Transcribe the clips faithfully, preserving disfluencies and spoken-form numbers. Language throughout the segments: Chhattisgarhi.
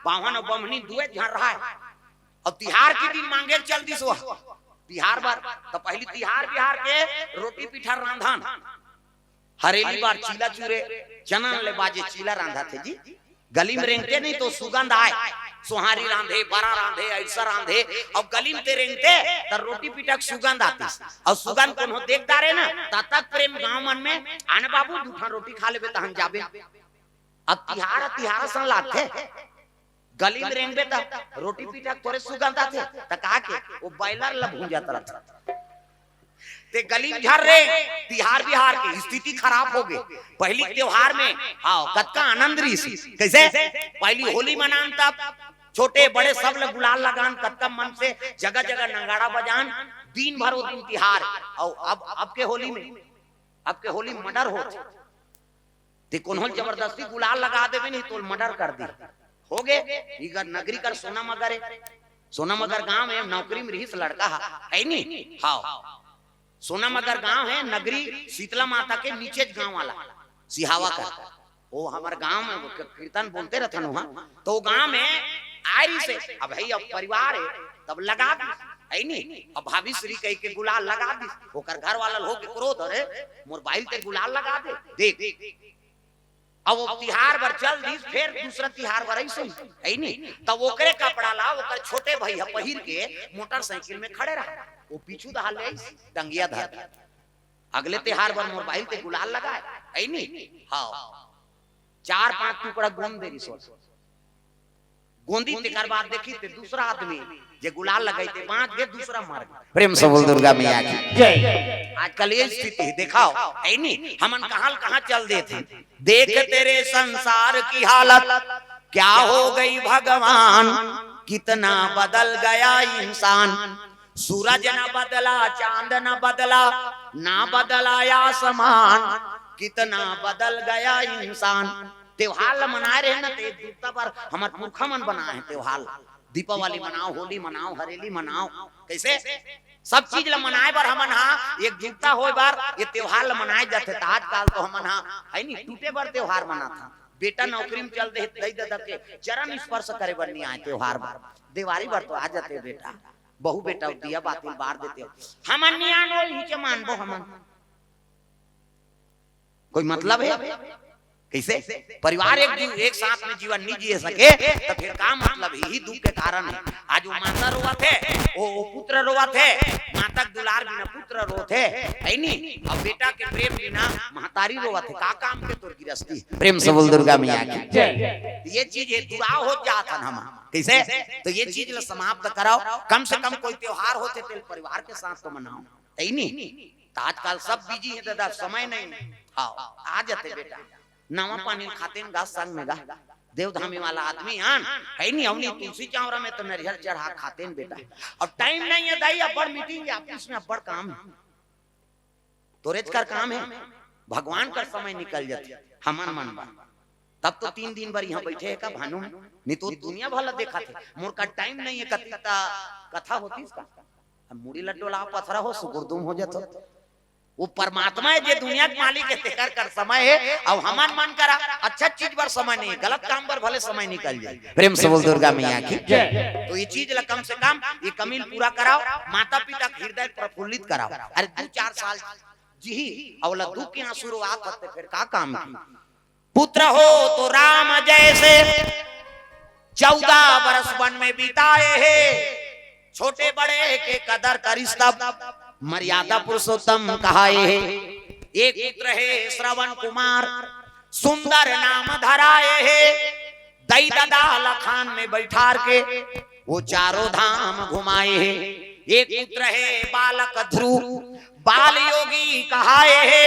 पावन अउ बमनी दुए झन रहय। अउ तिहार के दिन मांगे चल दिस वो तिहार बर। त पहिली तिहार बिहार के रोटी पीठा रांधन, हरेली बर चीला चूरे, चना ले बाजे चीला रांधत हे जी। गली में रेंगते नहीं तो सुगंध आय, सोहारी रांधे, बरा रांधे, अइसा रांधे, अउ गली में ते रेंगते त रोटी पीठा के सुगंध आतिस। अउ सुगंध कोनो देख डारे ना, तब तक प्रेम गांव मन में, "आना बाबू, दू ठन रोटी खा लेबे तहन जाबे।" अब तिहार, तिहार सन लागथे। गली में रेंगबे त रोटी पीठा के तोरे सुगंध आथे, त का के वो बॉयलर ला भूंजत रथे। ते गली में झर रे, तिहार बिहार के स्थिति खराब हो गे। पहिली त्योहार में, हाँ, कतका आनंद रहिस। कइसे? पहिली होली मनान तब छोटे बड़े सब ल गुलाल लगान, कतका मन से जगह जगह नगाड़ा बजान, दिन भर वो दिन तिहार। अउ अब, अब के होली में, अब के होली मर्डर होत हे। ते कोनो ल जबरदस्ती गुलाल लगा देबे नहीं तो मर्डर कर दी। हो गे, इकर नगरी कर सोना मगर हे। सोना मगर गांव हे, नौकरी में रहिस लड़का हा, हे नी? हाँ। सोना मगर गांव हे, नगरी शीतला माता के नीचे गांव वाला, सिहावा कर। वो हमर गांव में वो क-, कीर्तन बोलते रहथन वहाँ, तो वो गांव में आय रहिस हे, अब हे, अब परिवार हे, तब लगा दी, हे नी? अब भाभी श्री कह के गुलाल लगा दी, ओकर घर वाला हो के क्रोध, "अरे, मोर बाई ल ते गुलाल लगा दे, देख।" अब वो तिहार बर चल दिस, फेर दूसरा तिहार बर अइसे ही, हे नी? तब ओकरे कपड़ा ला ओकर छोटे भैया पहिर के मोटरसाइकिल में खड़े रहा, वो पीछू दहा ले आइस, डंगिया धर के। अगले तिहार बर मोर बाई ल ते गुलाल लगाय, हे नी? हाँ, चार पांच टुकड़ा गोंद दे रहिस। गोंदी तेकर बाद देखी ते दूसरा आदमी जे गुलाल लगाई ते बांच गे, दूसरा मर गे। प्रेम से बोल दुर्गा मैया की। जय। आजकल ये स्थिति हे, देखाव, हे नी? हमन कहां ल कहां चल देथे। देख तेरे संसार की हालत, क्या हो गई भगवान, कितना बदल गया इंसान। सूरज न बदला, चांद न बदला, ना बदला आसमान, कितना बदल गया इंसान। त्योहार ल मनाए रहे ना, ते एकजुटता बर हमर पुरखा मन बनाए हे त्योहार ल। दीपावली मनाव, होली मनाव, हरेली मनाव, कइसे? सब चीज ल मनाए बर हमन हा एकजुटता होय बर ये त्योहार ल मनाए जाथे। त आजकल तो हमन हा, हे नी, टूटे बर त्योहार मनाथन। बेटा नौकरी में चल दे, दई ददा के चरण स्पर्श करे बर नहीं आए त्योहार बर। देवारी बर तो आ जाते बेटा, बहू बेटा दिया बाती ल बार देते हो। हमन नहीं आन, वो हिचे मानबो हमन। कोई मतलब हे? कइसे? परिवार एक जीव, एक साथ में जीवन नहीं जिए सके, त फेर का मतलब हे? इही दुख के कारण हे। आज वो माता रोवत हे, वो, वो पुत्र रोवत हे, माता के दुलार बिना पुत्र रोवत हे, हे नी? अब बेटा के प्रेम बिना महतारी रोवत हे। का काम के तोर गिरस्ती? प्रेम से बोल दुर्गा मैया की। जय। ये चीज हे, दुराव होत जात हन हम। कइसे? त ये चीज ल समाप्त कराव। कम से कम कोई त्योहार होथे तेल परिवार के साथ तो मनाव, हे नी? त आजकल सब बिजी हे दादा, समय नहीं। हाँ, आ जाते बेटा, नवा पानी खातेन गा संग में गा। देवधामी वाला आदमी आन, हे नी? अवनी तुलसी चावरा में तो नरिहर चढ़ा खातेन बेटा। अब टाइम नहीं हे दाई, अब्बड़ मीटिंग हे, ऑफिस में अब्बड़ काम हे। तोरेच कर काम हे, भगवान कर समय निकल जाथे हमन मन बर। तब तो तीन दिन बर इहां बइठे हे का भानु? नहीं तो दुनिया भला देखत हे। मोर कर टाइम नहीं हे, कति त कथा होतिस का? अब मुड़ी ल डोला पथरा हो, सुकुरदुम हो जात हो। वो परमात्मा हे जे दुनिया के मालिक हे, तेकर कर समय हे, अउ हमन मन करा अच्छा चीज बर समय नहीं हे, गलत काम बर भले समय निकल जाए। प्रेम से बोल दुर्गा मैया की। जय। तो ये चीज ल कम से कम ये कमी ल पूरा कराव, माता पिता के हृदय प्रफुल्लित कराव। अरे दू चार साल जिही, अउ ओला दुख के आंसू रोवात होते, फेर का काम की? पुत्र हो तो राम जैसे, चौदह बरस वन में बिताए हे। छोटे बड़े के कदर करिस तब, मर्यादा पुरुषोत्तम कहाए हे। एक पुत्र हे श्रवण कुमार, सुंदर नाम धराए हे। दई ददा ल खान में बैठार के, वो चारों धाम घुमाए हे। एक पुत्र हे बालक ध्रुव, बाल योगी कहाए हे।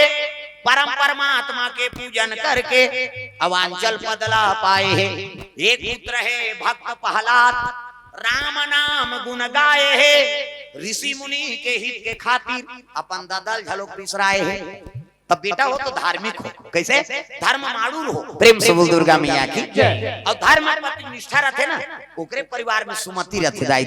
परम परमात्मा के पूजन करके, अवांचल पद ला पाए हे। एक पुत्र हे भक्त प्रहलाद, राम नाम गुण गाए हे। ऋषि मुनि के हित के खातिर, अपन ददा ल झलोक बिसराए हे। तब बेटा हो तो धार्मिक हो, कइसे? धर्म माड़ूर हो। प्रेम से बोल दुर्गा मैया की। जय। अउ धर्म पति निष्ठा रथे ना, ओकरे परिवार में सुमति रथे दाई।